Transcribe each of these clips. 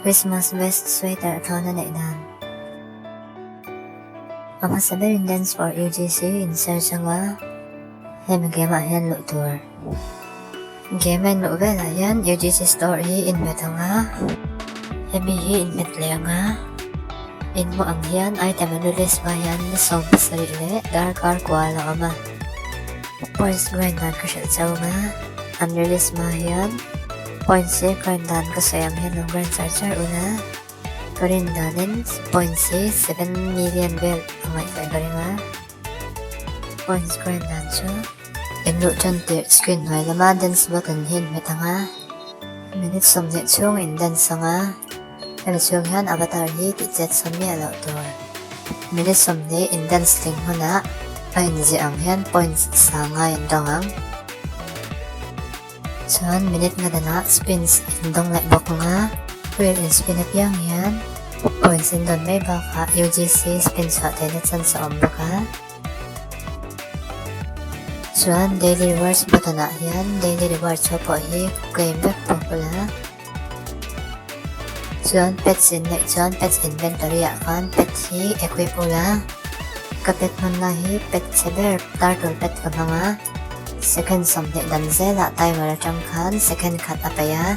Christmas vest sweater thlawna neih dan. A hmasa berin Dance for UGC in search anga hemi game ah hian luh tur. Game a in luh velah hian UGC store hi in hmet anga hemi hi in hmet leh anga in hmuh ang hian item an release hma hian ni 70 leh darkar kual a awm a. Points grind dan ka hrilh chau anga an release hma hian Points hi grind dan ka sawi ang hian lo grind char char ula, ka rin danin points hi 7 million vel a ngaihtuah ka ring a. Points grind dan chu in luh tan tirh screen hnuai lama dance button hi in hmet ang a, minute 20 chhung in dance ang a, hemi chhung hian avatar hi tih chet sawn miah loh tur. Minute 20 in dance tling hunah a inziah ang hian points sanga in dawng ang. Chuan minute nga danah spins in dawng leh bawk ang a, wheel in spin apiang hian points in dawn mai bakah UGC spin chhuah theihna chance a awm bawk a. Chuan daily rewards button ah hian daily rewards ho pawh hi claim vek bawk ula. Chuan pets in neih chuan pets inventory ah khan pet hi equip ula. Ka pet hmanna hi pet chhe ber turtle pet ka hmang a. Second 20 dam zelah timer atang khan second khat a peih a,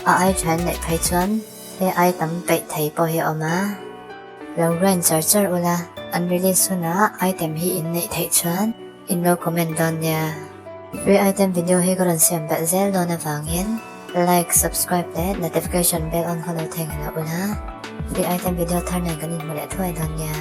a ai tha in neih phei chuan he ai tam peih thei pawh hi a awm a. Lo grind char char ula, an release hunah item hi in neih theih chuan in lo comment dawn nia. Free item video hi ka rawn siam belh zel dawn avangin like, subscribe leh notification bell on kha lo theihnghilh loh ula, free item video thar nen kan inhmu leh thuai dawn nia.